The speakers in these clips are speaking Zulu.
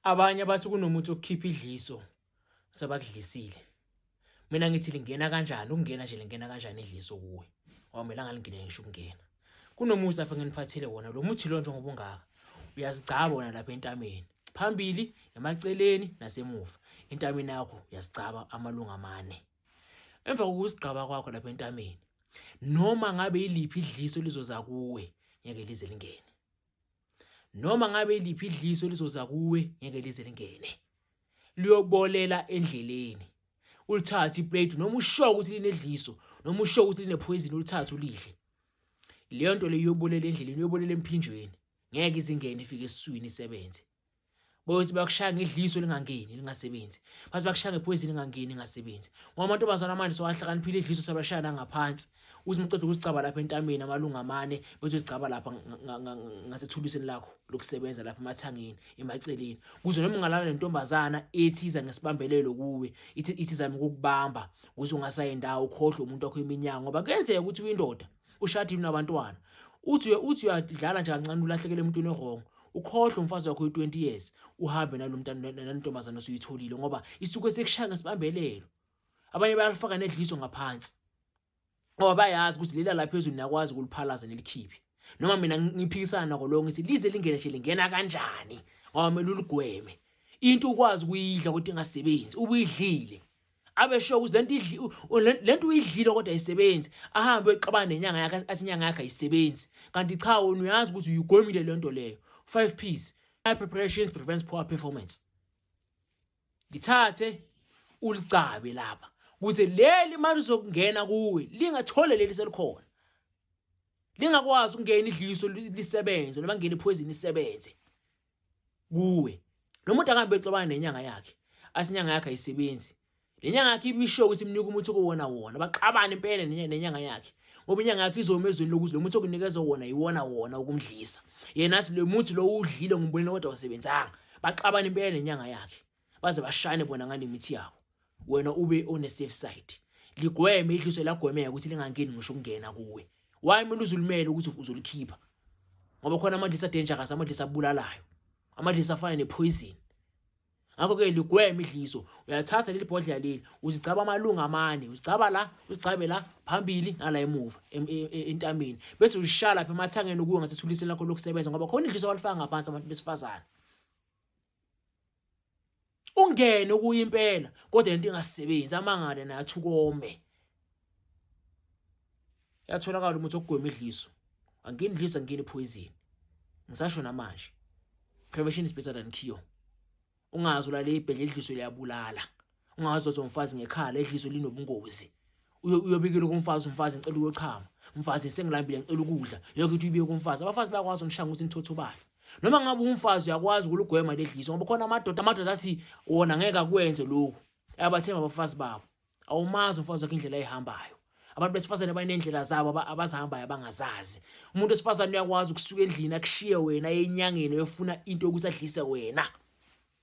Abanye bathi kunomuthi okukhipha idliso sebakudlisile. Mina ngithi lingena kanjani ukungena nje lingena kanjani idliso kuwe ngoba mina ngalingene ngisho ukungena. Kunomuthi lapha nginiphathele wona lo muthi lo njengoba ungaka uyazigcaba wona lapha entameni phambili emaceleni nasemuva entameni yakho uyazigcaba amalunga amane. Emva kokusigqaba kwakho lapha entameni noma ngabe iliphi idliso lizoza kuwe ngeke lize lingene. Noma ngabe iliphi idliso lizoza kuwe ngeke lize lingene. Liyobolela endleleni. Ulithathe iplate noma usho ukuthi linedliso noma usho ukuthi linepoison ulithathe ulidle. Leyo nto leyo iyobolela endleleni iyobolela emphinjweni. Ngeke izingene ifike esiswini isebenze. Boyothi bakushaya ngedliso lingangeni lingasebenzi. Bathi bakushaya ngephoyizini lingangeni lingasebenzi. Ngoba amantombazane manje sowahlakaniphile idliso sabashaya nangaphansi. Uthi umqeda ukusicaba lapha entameni amalunga amane bese uzigcaba lapha ngasethulusini lakho lokusebenza lapha emathangeni emaceleni. Kuze noma ungalala nentombazana ethi iza ngesibambelelo kuwe, ithi ithi izama ukukubamba ukuze ungasayi ndawo ukhohlwe umuntu wakho iminyaka ngoba kuyenzeka ukuthi uyindoda ushadile unabantwana. Uthi uthi uyadlala nje kancane ulahlekele emuntwini owrong. Ukhohlwe umfazi wakho we-20 years uhambe nalo mntana nalentombazane osuyitholile ngoba isuke sekushaya ngesibambelelo. Abanye bayalifaka nedliso ngaphansi ngoba bayazi ukuthi lela la phezulu niyakwazi ukuliphalaza nelikhiphe. Noma mina ngiphikisana nako lokho ngithi lize lingene nje lingena kanjani ngoba kumele uligweme. Into ukwazi ukuyidla kodwa ingasebenzi ubuyidlile. Abe sure ukuthi lento idli lento uyidlile kodwa ayisebenzi ahambe exabana nenyanga yakhe athi inyanga yakhe ayisebenzi kanti cha wena uyazi ukuthi uyigwemile lento leyo. 5 P's high preparations prevents poor performance. Lithathe ulicabe lapha ukuze leli mali uzokungena kuwe lingathole leli selikhona lingakwazi ukungena idliso lisebenze noma ngene poison isebenze kuwe. Lo muntu akahambe exabana nenyanga yakhe asinyanga yakhe ayisebenzi. Le nyanga yakhe ibisho ukuthi imnika umuthi okuwona wona baxabana impela nenyanga yakhe ngoba inyanga yakhe izoma ezweni lokuthi lo muthi okunikeza wona iwona wona ukumdlisa. Yena athi lo muthi lo udlile ngumbonile kodwa awusebenzanga. Baxabana impela nenyanga yakhe baze bashane bona ngale mithi yabo. Wena ube on a safe side. Ligweme idliso lagwemeka ukuthi lingangeni ngisho ukungena kuwe. Why kumele uzulimele ukuthi uzolikhipha? Ngoba khona amadlisa dangerous, amadlisa abulalayo, amadlisa afana nepoison. Ngakho-ke ligweme idliso. Uyathatha leli bhodlela leli uzigcaba amalunga amane, uzigcaba la, uzigcabe la phambili nala emuva entameni, bese uzishaya lapha emathangeni ukuya ngasethulisini lakho lokusebenza, ngoba khona idliso abalifaka ngaphansi abantu besifazane. Ungene kuyo impela kodwa lento ingasebenzi, amangale naye athukome. Yatholakala umuthi okugwema idliso. Angini idliso, angini poison. Ngisasho namanje. Prevention is better than cure. Ungazi ulale ibhedlela idliso liyabulala. Ungazi uzothi umfazi ngekhala idliso linobungozi. Uyobikela kumfazi, umfazi ngicela uyochama. Umfazi sengilambile ngicela ukudla. Yonke into uyibike kumfazi. Abafazi bayakwazi unishaya ukuthi nithothobale. Noma ngabe umfazi uyakwazi ukulugwema ledliso ngoba khona amadoda amadoda athi wona ngeke akwenze lokhu. Abathemba abafazi babo. Awumazi umfazi wakhe indlela ayihambayo. Abantu besifazane banendlela zabo abazihambayo abangazazi. Umuntu wesifazane uyakwazi ukusuka endlini akushiye wena enyangeni uyofuna into yokuthi adlise wena.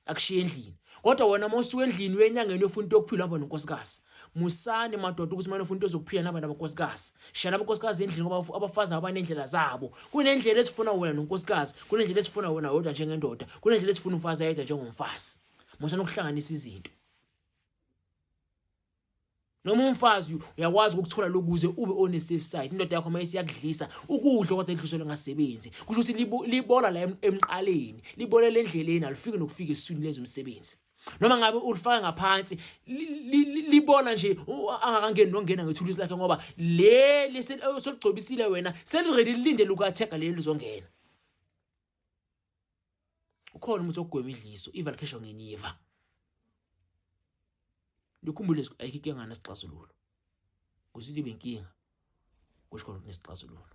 Akushiye endlini. Kodwa wena uma usuka endlini uye enyangeni uyofuna into yokuphila uhamba nonkosikazi. Musani madoda ukuthi manje ufuna into zokuphila nihamba nabankosikazi. Shiyani abankosikazi endlini ngoba abafazi nabo banendlela zabo. Kunendlela esifuna wena nonkosikazi, kunendlela esifuna wena wedwa njengendoda, kunendlela esifuna umfazi ayedwa njengomfazi. Musani ukuhlanganisa izinto. Noma umfazi uyakwazi ukuthola lokuze ube on a safe side. Indoda yakho mayisi yakudlisa ukudla kodwa idliso lingasebenzi. Kusho ukuthi libola la emqaleni, libolela endleleni alifiki nokufika esiswini lenze umsebenzi. Noma ngabe ulifaka ngaphansi libola nje angakangeni nokungena ngethulusi lakhe ngoba leli soligcobisile wena seliready lilinde lukathega leli lizongena. Ukhona umuthi okugwema idliso, iva likhishwa ngeniva. Nikhumbule ayikho inkinga nesixazululo. Kuze libe inkinga kusho khona ukuthi nesixazululo.